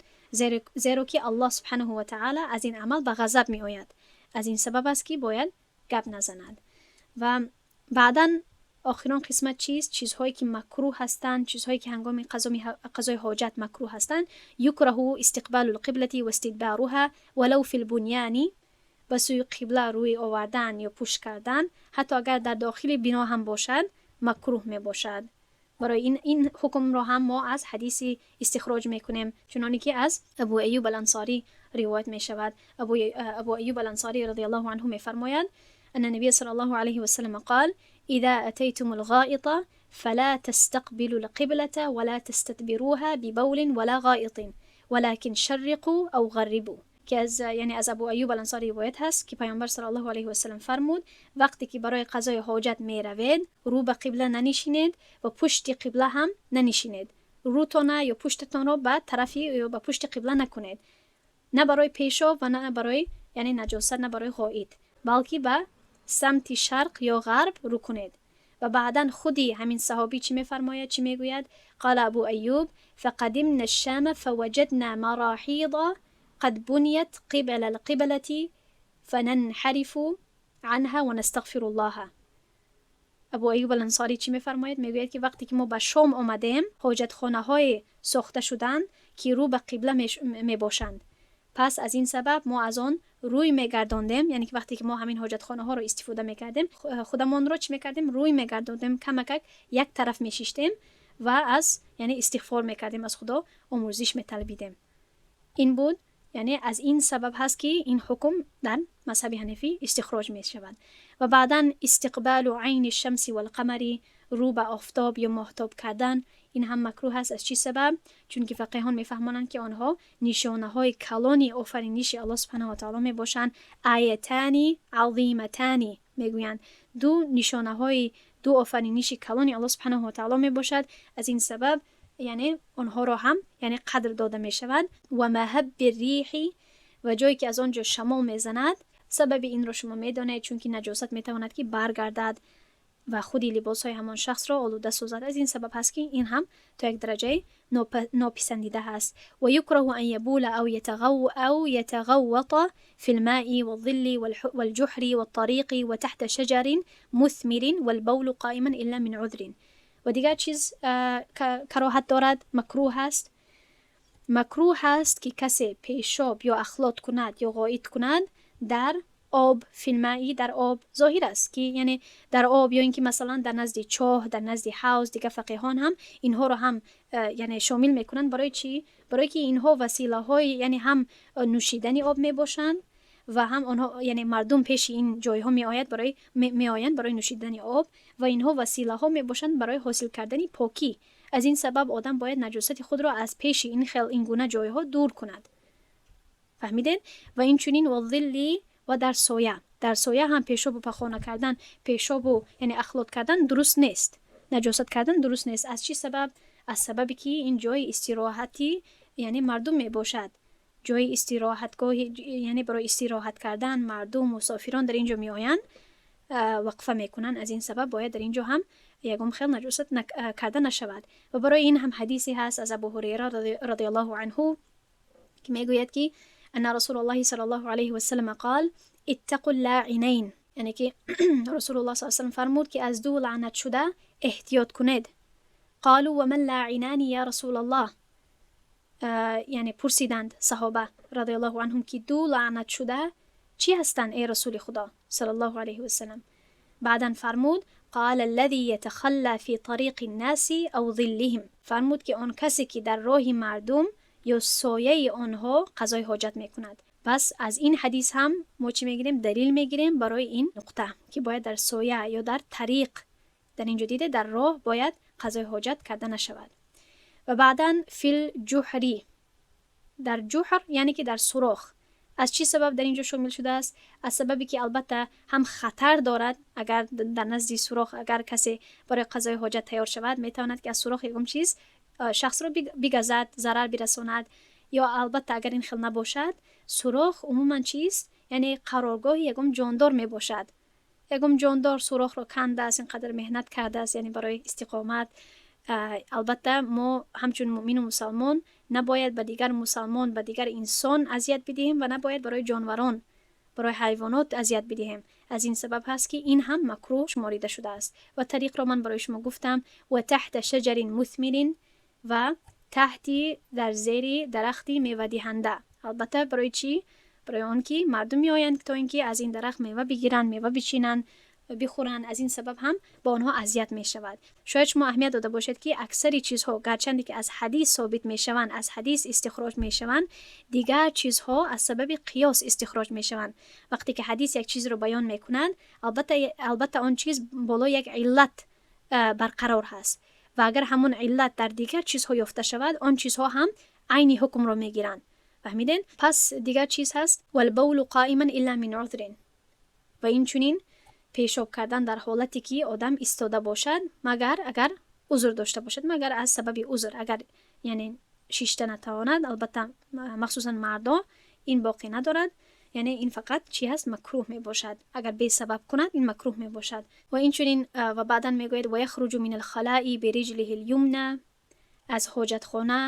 зеро ки Аллоҳ سبحانه وتعالى аз ин амал ба ғазаб меояд". Аз ин сабаб аст, ки бояд гап назанад. Ва баъдан охирон қисмат чист? Чизҳое ки макрӯҳ ҳастанд, чизҳое ки ҳангоми қазои ҳоҷат макрӯҳ ҳастанд. يكره استقبال القبلة واستدبارها ولو في البنيان. Ба сӯи қибла рӯй овардан ё пушт кардан, ҳатто агар дар дохили бино ҳам бошад, макрӯҳ мебошад. Барои ин ҳукмро ҳам мо аз ҳадиси истихроҷ мекунем, чуноне ки аз Абу Аюб Алансорӣ ривоят мешавад. Абу Аюб Алансорӣ رضي الله عنه мефармояд: أن النبي صلى الله عليه وسلم قال: إذا أتيتم الغائط فلا تستقبلوا القبلة ولا تستدبروها ببول ولا غائط، ولكن شرقوا أو غربوا. که از یعنی از ابو ایوب الانصاری روایت هست که پیامبر صلی الله علیه و سلم فرمود: وقتی که برای قضای حاجت می روید، رو به قبله ننشینید و پشت قبله هم ننشینید. روتون یا پشتتان را به طرفی یا به پشت قبله نکنید، نه برای پیشاب و نه برای یعنی نجاست، نه برای غائط، بلکه به سمت شرق یا غرب رو کنید. و بعدا خودی همین صحابی چی میفرماید؟ چی میگوید؟ قال ابو ایوب: فقدمنا الشام فوجدنا مراحيض قد بنيت قبل القبلة فننحرف عنها ونستغفر الله. ابو ایوب الانصاری چی میفرماید؟ میگوید که وقتی که ما به شام آمدیم، حاجتخانه های ساخته شدند که رو به قبله می باشند. پس از این سبب ما از آن روی میگرداندیم. یعنی که وقتی که ما همین حاجتخانه ها رو استفاده میکردیم، خودمان رو چی میکردیم؟ روی میگرداندیم، کمکک یک طرف میشیشتیم و از یعنی استغفار میکردیم، از خدا آمرزش میطلبیدیم. این بود، یعنی از این سبب هست که این حکم در مذهب حنفی استخراج می شود. و بعدا استقبال عين الشمس والقمر, رو به آفتاب یا ماهتاب کردن، این هم مکروه هست. از چی سبب؟ چون که فقیهان میفهمانند که آنها نشانه های کلانی آفرینش الله سبحانه و تعالی می باشند. آیتان عظیمتان میگویند، دو نشانه های دو آفرینش کلانی الله سبحانه و تعالی می باشد. از این سبب یعنی آنها را هم یعنی قدر داده می شود. و مهب الريح, و جایی که از آنجا شمال میزند. سبب این را شما میدانید، چون که نجاست میتواند که برگردد و خودی لباس های همان شخص را آلوده سازد. از این سبب هست که این هم تا یک درجه ناپسندیده هست. و يكره أن يبول أو يتغوط في الماء والظل والجحر والطريق وتحت شجر مثمر، والبول قائما إلا من عذر. و دیگر چیز کراهت دارد، مکروه هست. مکروه هست که کسی پیشاب یا اخلاط کند یا غایط کند در об, في الماء дар об. Зоҳир аст, ки яъне дар об ё ин ки масалан дар назди чоҳ, дар назди ҳавз, дигар фақиҳон ҳам инҳоро ҳам яъне шомил мекунанд. Барои чӣ? Барои ки инҳо василаҳои яъне ҳам нӯшидани об мебошанд ва ҳам онҳо, яъне мардум пеши ин ҷойҳо меояд барои меоянд барои нӯшидани об ва инҳо василаҳо мебошанд барои ҳосил кардани покӣ. Аз ин сабаб одам бояд наҷосати худро аз пеши ин хел, ин гуна ҷойҳо дур кунад. Фаҳмидед? Ва инчунин والظل ва дар соя. Дар соя ҳам пешобу пахона кардан, пешобу яъне ахлот кардан дуруст нест, наҷосат кардан дуруст нест. Аз чӣ сабаб? Аз сабабе ки ин ҷои истироҳати яъне мардум мебошад, ҷои истироҳатгоҳи, яъне барои истироҳат кардан мардум, мусофирон дар ин ҷо меоянд, вақфа мекунанд. Аз ин сабаб бояд дар ин ҷо ҳам ягон хел наҷосат карда нашавад. Ва барои ин ҳам ҳадисе ҳаст аз Абу Ҳурайра رضي الله عنه, ки мегӯяд, ки أن رسول الله صلى الله عليه وسلم قال: اتقوا اللاعنين. Яъне ки Расулуллоҳ صلى الله фармуд, ки аз ду лаънат шуда эҳтиёт кунед. قالوا: وما اللاعنان يا رسول الله? Яъне пурсиданд саҳоба رضي الله عنهم, ки ду лаънат шуда чӣ ҳастанд, эй расули худо صلى الله عليه وسلم? Баъдан фармуд: قال: الذي يتخلى في طريق الناس أو ظلهم. Фармуд, ки он касе ки дар роҳи мардум ё сояи онҳо қазои ҳоҷат мекунад. Пас аз ин ҳадис ҳам мо чӣ мегирем? Далил мегирем барои ин нуқта, ки бояд дар соя ё дар тариқ, дар ин ҷо диде, дар роҳ бояд қазои ҳоҷат карда нашавад. Ва баъдан في الجحر, дар جحر, яъне ки дар сурох. Аз чӣ сабаб дар ин ҷо шомил шудааст? Аз сабабе ки албатта ҳам хатар дорад. Агар дар назди сурох агар касе барои қазои ҳоҷат тайёр шавад, метавонад, ки аз сурох ягон чиз шахсро бигазад, зарар бирасонад. Ё албатта агар ин хел набошад, сурох умуман чист? Яъне қароргоҳи ягон ҷондор мебошад. Ягон ҷондор сурохро кандааст, ин қадар меҳнат кардааст, яъне барои истиқомат. Албатта мо ҳамчун муъмину мусалмон набояд ба дигар мусалмон, ба дигар инсон азият бидиҳем ва набояд барои ҷонварон, барои ҳайвонот азият бидиҳем. Аз ин сабаб ҳаст, ки ин ҳам макрӯҳ шуморида шудааст. Ва тариқро ман барои шумо гуфтам. وتحت شجر مثمر ва таҳти, дар зери дарахти мевадиҳанда. Албатта барои чӣ? Барои он ки мардум меоянд, то ин ки аз ин дарахт мева бигиранд, мева бичинанд, бихӯранд. Аз ин сабаб ҳам ба онҳо азият мешавад. Шояд шумо аҳамият дода бошед, ки аксари чизҳо, гарчанде ки аз ҳадис собит мешаванд, аз ҳадис истихроҷ мешаванд, дигар чизҳо аз сабаби қиёс истихроҷ мешаванд. Вақте ки ҳадис як чизро баён мекунад, албатта он чиз болои як иллат барқарор ҳаст ва агар ҳамон иллат дар дигар чизҳо ёфта шавад, он чизҳо ҳам айни ҳукмро мегиранд. Фаҳмиден? Пас дигар чиз ҳаст: والبول قائما إلا من عذر. Ва инчунин пешоб кардан дар ҳолате ки одам истода бошад, магар агар узр дошта бошад, магар аз сабаби узр, агар яъне шишта натавонад. Албатта махсусан мардо ин боқӣ надорад, яъне ин фақат чӣ ҳаст? Макрӯҳ мебошад. Агар бесабаб кунад, ин макрӯҳ мебошад. Ва инчунин ва баъдан мегӯяд: ويخرج من الخلاء برجله اليمنى. Аз ҳоҷатхона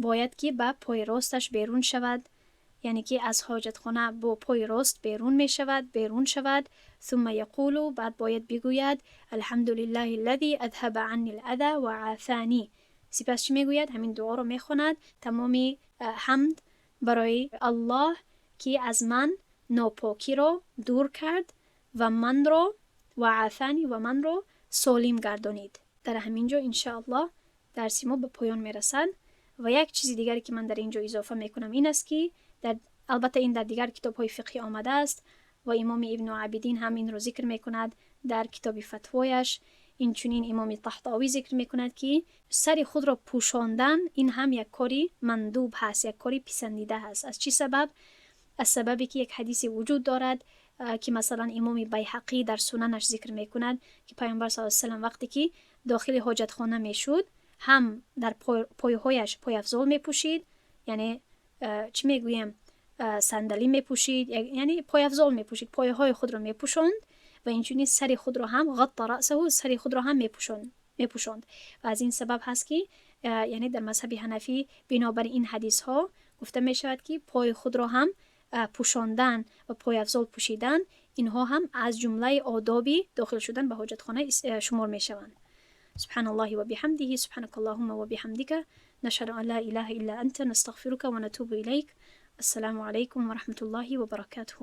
бояд ки ба пои росташ берун шавад, яъне ки аз ҳоҷатхона бо пои рост берун мешавад, берун шавад. ثم يقول, баъд бояд бигӯяд: الحمد لله الذي أذهب عني الأذى وعافاني. Сипас чӣ мегӯяд? Ҳамин дуоро мехонад: тамоми ҳамд барои Аллоҳ, ки аз ман нопокиро дур кард ва манро وعافاني ва манро солим гардонид. Дар ҳамин ҷо иншааллоҳ дарси мо ба поён мерасад. Ва як чизи дигаре, ки ман дар ин ҷо изофа мекунам, ин аст, ки албатта ин дар дигар китобҳои фиқҳӣ омадааст ва имоми Ибну Абидин ҳам инро зикр мекунад дар китоби фатвояш, инчунин имоми Таҳтовӣ зикр мекунад, ки сари худро пӯшондан ин ҳам як кори мандуб ҳаст, як кори писандида ҳаст. Аз чӣ сабаб? Аз сабабе ки як ҳадисе вуҷуд дорад, ки масалан имоми Байҳақӣ дар сунанаш зикр мекунад, ки Пайғамбар صلى الله вақте ки дохили ҳоҷатхона мешуд, ҳам дар пойҳояш пойафзол мепӯшид, яъне чӣ мегӯем, сандалӣ мепӯшид, яъне пойафзол мепӯшид, пойҳои худро мепӯшонд ва инчунин сари худро ҳам غطى رأسه, сари худро ҳам мепӯшонд. Ва аз ин сабаб ҳаст, ки яъне дар мазҳаби ҳанафӣ бинобар ин ҳадисҳо гуфта мешавад, ки пои худро ҳам пӯшондан ва пойафзол пӯшидан инҳо ҳам аз ҷумлаи одоби дохил шудан ба ҳоҷатхона шумор мешаванд. سبحان الله وبحمده، سبحانك اللهم وبحمدك، نشهد أن لا إله إلا أنت، نستغفرك ونتوب إليك. السلام عليكم ورحمة الله وبركاته.